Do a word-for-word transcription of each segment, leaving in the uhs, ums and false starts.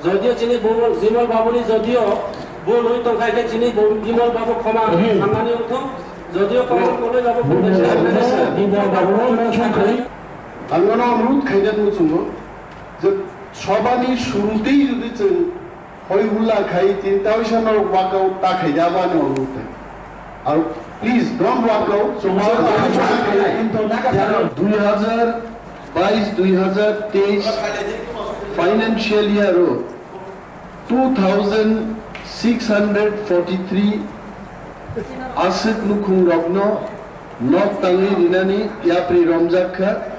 Jodio chini Bimal, Bimal Babuni jodio bul oi tongkha khe chini Bimal Babu khoma sanani wngthung. Jodio Komol Koloi Babu Bimal Babu no mention khai. Ang no onurud khaina muchungo je sobani shurutei jodi chwng hoi hula khai tin tawi sano walkout ta khai da bani onurud khai. Ar please don't walkout. So, dui hajar bais dui hajar teis financial year o two thousand six hundred forty three aswk nukhung rokno nok tangwi rinani yapri romjak kha.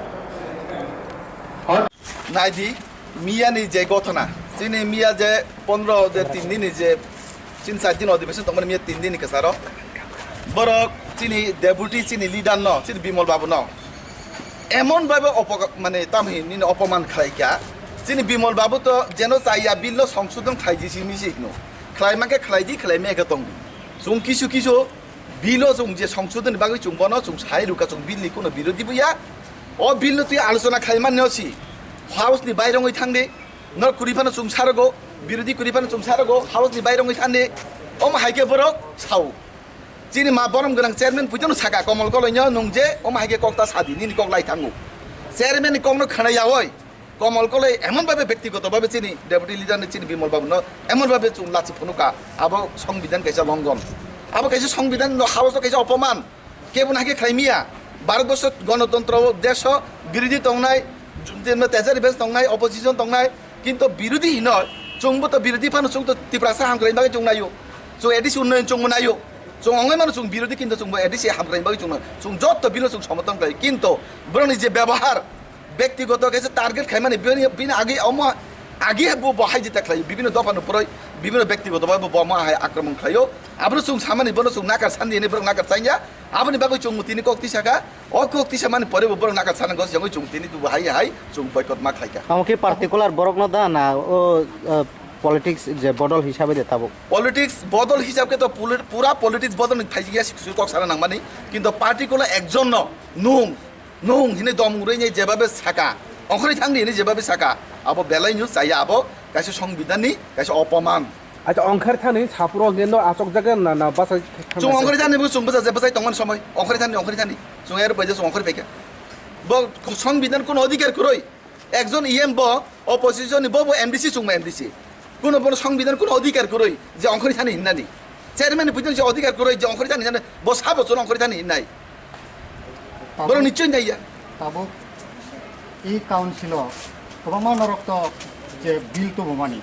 Naidi, miya ni je gothona, chini miya je pondro je tin din ni je, chini char din odhibeshon tongmani miya tin din ni kwcharo. Borok chini deputy chini leader no, chini Bimal Babu no emon bhabe opo-, mane tamhi nini opoman khlai kha. Chini Bimal Babu to jeno chaya bill no songsodhon khlai di simi sikno. Khlai mankhe khlai di, khlai maya khe tong di. Chwng kisu kisu bill o chwng je songsodhon ni bagwi chwng bono chwng sai rwkha, chwng bill ni kuno birodhi bo ya. O bill no twi alochona khlai mani no si. House ni bairongwi thang di. Nor kwrwi phano chwng sarogo, birodhi kwrwi phano chwng sarogo, house ni bairongwi thang di. Omo hai khe borok sao. Chini ma borom gwnang chairman puitano saka Komol Koloi no nwng je omo hai khe kok ta sadi nini kok lai thango. Chairman ni kok no khana yaoi Komol Koloi emon bhabe bektigoto bhabe chini deputy leader ni chini Bimal Babu no emon bhabe chwng lachi phunukha abo songbidan kaisa longon. Abo kaisa songbidan no house o kaisa opoman. Kebo no hai khe khlai miya. Bharat borso gonotontro desh o birodhi tongnai, teja revenge tongnai, opposition tongnai, kintu birodhi hino chwngbo to birodhi phano chwng to Tiprasa hamkrai bagwi chwng naio. Chwng A D C unnayon chwng naio. Chwng ongwi mano chwng birodhi kintu chwngbo A D C hamkrai bagwi chwng naio. Chwng jotto bill no chwng somothon khlai. Kintu borokni je byabohar, bektigoto kaisa target khaimani bini, bini agi omo agi bo, bo hai jeta khlai bibino dopha no poroi bibino bektigoto bai bo, bo omo hai akromon khlaio. Abono chwng samani bono chwng nakar sandi hinwi borok nakar chanya. Aboni bagwi chwng tini kok tisa kha. O kok tisa mani pore bo borok nakar sana gos jangwi chwng tini tubo hai hai chwng boycott ma khlai kha. Amo khe particular borok no da na o, uh, politics je bodol hisabe de tabuk? Politics bodol hisab khe to poli-, pura politics bodol ni phaijak ya si kok sana nangmani. Kintu particular ekjon no nung, nung hinwi dom rwini jebabe saka, ongkhorwi thangdi hinwi jebabe saka, abo belai no chaya, abo kaisa songbidan ni kaisa opoman. Acha, ongkhor thani sapro gendo achok jaga na, na basa thang Chwng asa. Ongkhorwi thani bo chwng bwsa je bwsai tongmani somoi, ongkhorwi thani, ongkhorwi thani, chwng ero paija chwng ongkhorwi phaikha. Bo songbidan kuno odhikar kwrwi, ekjon E M bo opposition ni bo, bo M D C chwngma M D C. Kuno bono songbidan kuno odhikar kwrwi je ongkhorwi thani hinnani. Chairman ni puitang je odhikar kwrwi je ongkhorwi thani hinnani. Bo sabo chwng ongkhorwi thani hinnai. Borok nichoi naiya. Tabuk e council o kwbangma norok to je bill tubumani.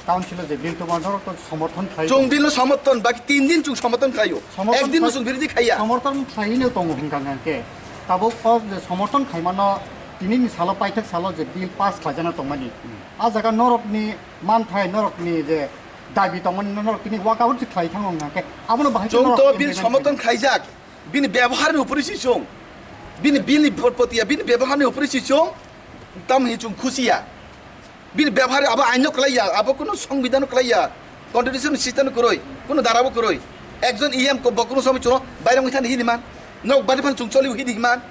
Council o je bill tubumani norok to somorthon khlai. Chwng bill no somorthon, baki tin din chwng somorthon khlaio. Somorthon Ek din no khlai-, chwng birodhi khaiya. Somorthon khlaino tongo hwnkha hwnkha khe. Tabuk o je somorthon khaimano tini ni salo paithak salo je bill pass khlaijana tongmani. Hmm. A jaga norokni manthai, norokni je dabi tongmani norok tini walkout se khlai thango hwnkha khe. Abono bahai Chwng to bill somorthon khlaijak. Bini byabohar ni upori si chwng. Bini bill ni bor-, potiya, bini byabohar ni upori si chwng. Tam hi chwng khusiya. Bini byabohar abo aino kwlaiya, abo kuno songbidan no kwlaiya. Constitution system no kwrwi, kuno dara bo kwrwi. Ekjon E M ko bo kuno somoi chwng bairang thani hini man. Nok bari phan chwng choli hini man.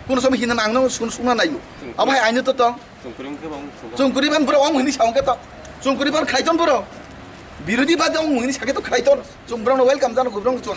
Kuno somoi hini man ang no sun suna nayo. Abo hai aino to tong. Chwng kwrwi wngkhe bo wng sung. Chwng kwrwi phan bro ong hini sa ongkhe to. Chwng kwrwi phan khlaiton bro. Birodhi bade ong hini sakhe to khlaiton. Chwng bro no welcome jano bro no chwng